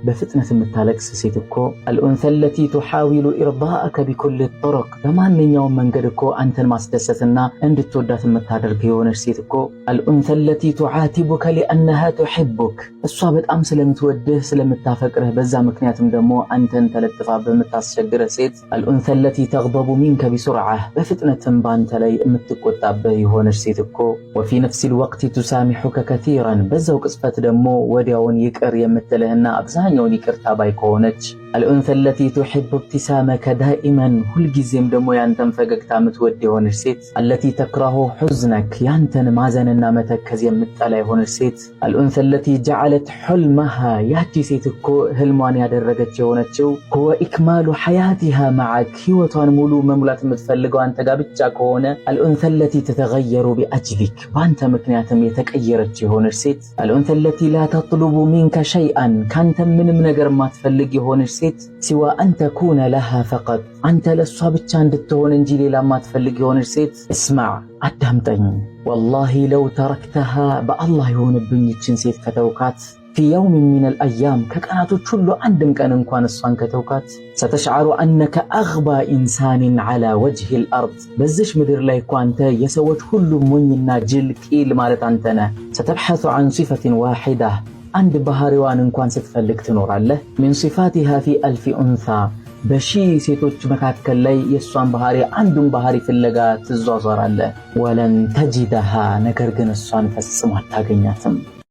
በፍጥነት የምታለቅስ ሴት እኮ፣ الأنثى التي تحاول إرضاءك بكل الطرق፣ በማንኛውም መንገድ እኮ አንተን ማስደሰትና እንድትወዳት የምታደርግ የሆነች ሴት እኮ፣ الأنثى التي تعاتبك لأنها تحبك፣ እሷ በጣም ስለምትወድህ ስለምታፈቅርህ በዛ ምክንያትም ደግሞ አንተን ተለጥፋ በምታስቸግርህ ሴት፣ الأنثى التي تغضب منك بسرعة፣ በፍጥነትም በአንተ ላይ የምትቆጣብህ የሆነች ሴት እኮ፣ وفي نفس الوقت تسامحك كثيرا፣ በዛው ቅጽበት ደግሞ ወዲያውን ይቅር የምትልህና አብዛኛውን ይቅርታ ባይ ከሆነች፣ الأنثى التي تحب ابتسامك دائما፣ ሁልጊዜም ደግሞ ያንተን ፈገግታ የምትወድ የሆነች ሴት፣ التي تكره حزنك፣ ያንተን ማዘንና መተከዝ የምትጠላ የሆነች ሴት፣ الأنثى التي جعلت حلمها፣ ያቺ ሴት እኮ ህልሟን ያደረገች የሆነችው هو إكمال حياتها معك፣ ህይወቷን ሙሉ መሙላት የምትፈልገው አንተ ጋር ብቻ ከሆነ፣ الأنثى التي تتغير بأجلك፣ በአንተ ምክንያትም የተቀየረች የሆነች ሴት፣ الأنثى التي لا تطلب منك شيئا፣ ካንተ ምንም ነገር የማትፈልግ የሆነች ሴት سوى أن تكون لها فقط፣ አንተ ለእሷ ብቻ እንድትሆን እንጂ ሌላ ማትፈልግ የሆነች ሴት፣ اسمع፣ አዳምጠኝ፣ والله لو تركتها፣ በአላህ የሆንብኝ ይችን ሴት ከተውካት፣ في يوم من الأيام፣ ከቀናቶች ሁሉ አንድም ቀን እንኳን እሷን ከተውካት፣ ستشعر أنك أغبى إنسان على وجه الأرض፣ በዚች ምድር ላይ እኮ አንተ የሰዎች ሁሉ ሞኝና ጅል ቂል ማለት አንተ ነህ። ستبحث عن صفة واحدة፣ አንድ ባህሪዋን እንኳን ስትፈልግ ትኖራለህ። من صفاتها في ألف أنثى፣ በሺህ ሴቶች መካከል ላይ የእሷን ባህሪ አንዱን ባህሪ ፍለጋ ትዟዟራለህ። ولن تجدها፣ ነገር ግን እሷን ፈጽሞ አታገኛትም።